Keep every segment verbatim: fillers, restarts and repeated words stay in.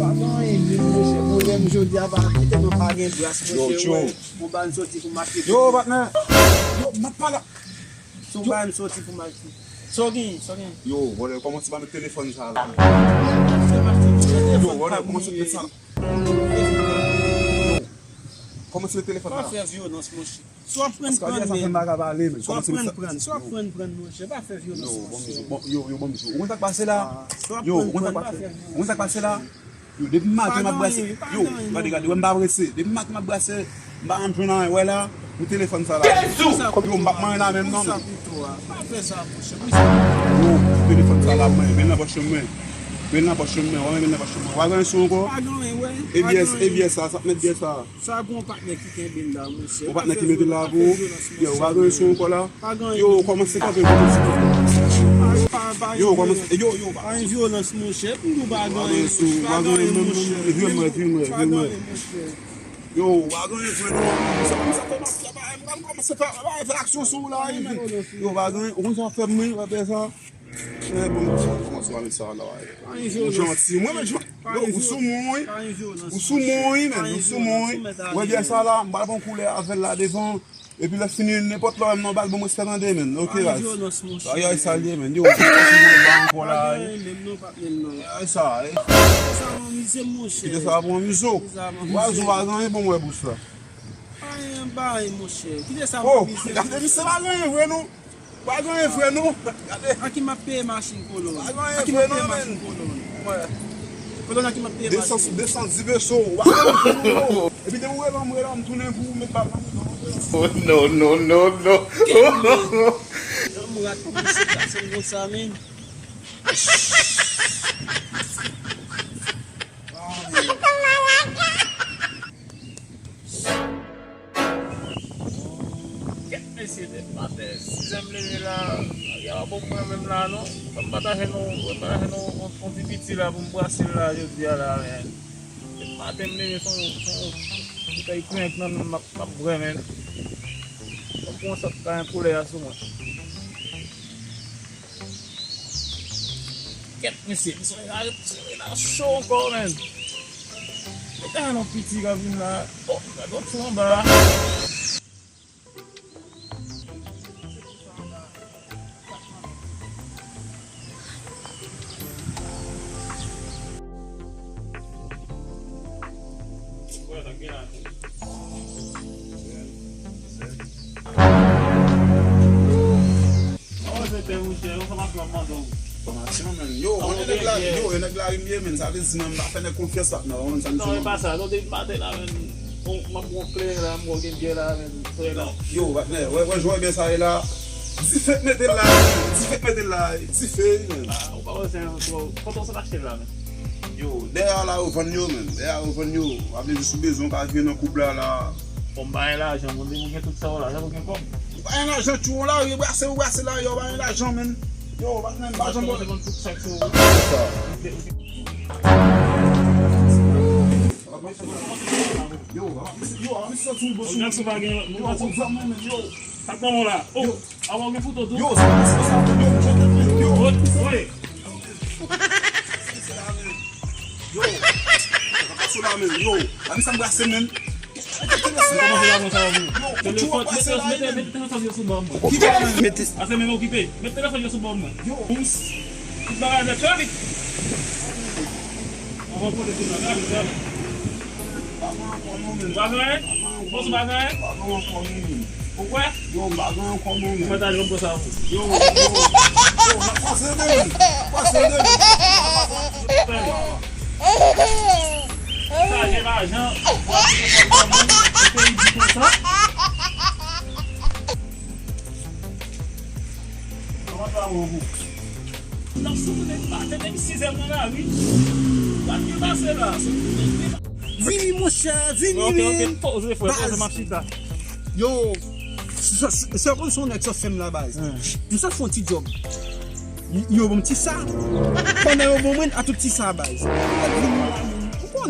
Pa gen anyen menm, monchè. Pwoblèm jodi a, pa, tèlman pa gen bras, monchè. Yo, Cho. Wè, bon, ba n soti pou mache. Yo, patnè. Yo, m ap pale. Son ba n soti pou mache. Sa w gen, sa w gen. Yo, vòlè, kòmanse pa met telefòn sa la. Yo, vòlè, kòmanse met sa. Yo, kòmanse met telefòn la. Pa fè vyolans, monchè. Si w ap pran, pran, men. Si w ap pran, pran, monchè. Pa fè vyolans, monchè. Yo, bon, yo, yo, bon, yo. Ou konn sa k pase la? Yo, ou konn sa k pase? Ou konn sa k pase la? Yo, depi maten m ap brase. Yo, gade, gade, wè m pa prese. Depi maten m ap brase, m pa janm jwenn anyen. Wè la, pou telefòn sa la. Yo, m p ap manyen la menm non. Yo, telefòn sa la, mwen, men l nan pòch mwen. Men l nan pòch mwen, wè, men l nan pòch mwen. W a gen sou ankò? E byè, e byè sa, sa k met byè sa. Sa gon patnè ki kenbe l la, monchè. Yon patnè ki mete l la pou ou. Yo, w a gen sou ankò la. Yo, kòmanse kanpe, kòmanse kanpe. Yo, kòmanse, yo, yo, pa gen vyolans, monchè. Pou nou pa gen anyen, monchè. Pa gen anyen, monchè. Vire mwen, vire mwen, vire mwen. Yo, pa gen anyen, vre non. Sa kòmanse fè mafya, pa, m pral kòmanse fè, fè aksyon sou ou la, wi. Yo, pa gen anyen, ou konn sa w ap fè m, wi, w ap fè sa. Eh, bon, kòmanse pa met sa la, wi. Ou janti, mwen, men, yo, ou sou moun, wi. Ou sou moun, wi, men, ou sou moun, wi. Wè, byè sa la, m pral pran koulè avè l la devan. Epi lè fini, nenpòt lè w wè m nan bal, ban m respè tande, men. Ok, raz. Bagay sa l ye, men. Yo, pa ankò la, eh. Ay, sa, eh. Kite sa pou anmize w. Raz, ou pa gen anyen pou mwen, bous la. Pa gen anyen, monchè. Kite sa pou anmize w. Oh, gade, misye pa gen anyen vre, non. Pa gen anyen vre, non. Gade. Aki m ap peye machin kolon. Pa gen anyen vre, non, men. Kolon aki m ap peye machin. De san, de san di peso. Wa, epi depi w rele m, rele m, tounen pou w met bal nan. Oh, no, no, no, no. Jan m rat pou misye kase m konsa, men. Kèt mesye, depi maten, sizè m leve la, bagay la pa bon pou mwen menm la non. Fò m pataje nou, fò m pataje nou yon, yon ti piti la pou m brase l la jodi a la, men. Depi maten m leve, se yon, se yon boutèy krenk nan men m m ap, m ap bwè, men. Fò m pran yon sòt kay koulè a sou mwen. Kèt, mesye, misye la, misye la cho ankò, men. Mete yon piti k ap vin la. Oh, gade yon trou anba a. Fòmasyon, men. Yo, mwen, nèg la, yo, e nèg la ri m ye, men. Sa vle di, mwen, m pa fè nèg konfyans, patnè. Ou konn sa m di, non, e pa sa. Non, depi maten la, men. Bon, m ap pran kleren la, m wè w gen byè la, men. Frè la. Yo, patnè, wè, wè, jwè byen sa ye la. Dife k mete l la, dife k mete l la, dife, men. Ah, ou pa wè se yon twò. Kote w sot achte l la, men? Yo, dèyè a la, yo vann yo, men. Dèyè a, yo vann yo. Pa vle di si w bezwen, w ka vin nan koub la, la. Bon, m pa gen lajan, bon, depi w gen tout sa w la, jan w gen kòb. Ou pa gen lajan, tchou, w la, yo brase, yo brase la, yo pa gen lajan, men. Yo, patnè, m pa janm wè. Tout sak sou. Sa. Yo, yo, a misye sou bon sou. Yo, a misye sou bon, men, yo. Sa k nan men w la? Oh, a w gen foto tou? Yo, se pa sa, yo, yo, yo. Yo, sa pa sa la, men, yo. A misye brase, men. Mete telefòn yo sou bò mwen. Ki telefòn? Mete. Ase men okipe. Mete telefòn yo sou bò mwen. Yo. Pous. Tout bagay nèt, vit. Anvan pote sou nan, vit, vit. Pa gen anyen? Ou panse pa gen anyen? Ou kwè? Yo, m pa gen anyen ankò, non, men. Ou mèt ale, m pran sa pou. Yo, yo, yo, m ap pase de men. Pase de men. Sa gen lajan. Ou peyi di konsa. Kòman travay ou? N ap sou tounen maten, depi sizè m nan lari. Sa k gen pase la? Vini, monchè, vini, men. Ok, ok, poze, frè, poze, m ap chita. Yo, sa, sa, sa konn se yon nèg sot fè m la, baz. M sot fè yon ti djòb. Yo ban m ti sa. Pandan yo ban mwen, a tout ti sa, baz. Ou konnen,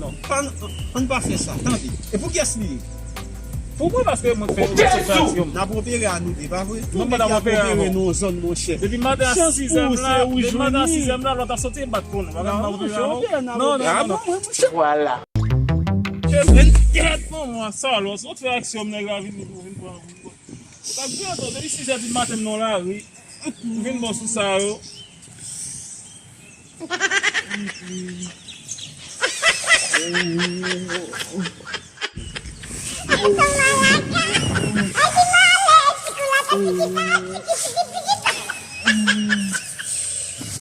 non. Pa, ann pa fè sa, tande. E pou kiyès li ye? Pou mwen, paske mwen fè yon sou fraksyon. N ap opere a nou de, pa vre? Non, mwen pa t ap opere a nou. Nou yon zòn, monchè. Depi maten a sizè m la, depi maten a sizè m la, lòt ap soti bat pou nou. Pa gade m ap opere a nou. Non, non, non, non. Vwala. Kèt manman sa, lòt fè aksyon, nèg la vin, vin pran. Ou t ap gen antan depi sizè di maten m nan lari. Ou vin bon sou sa yo.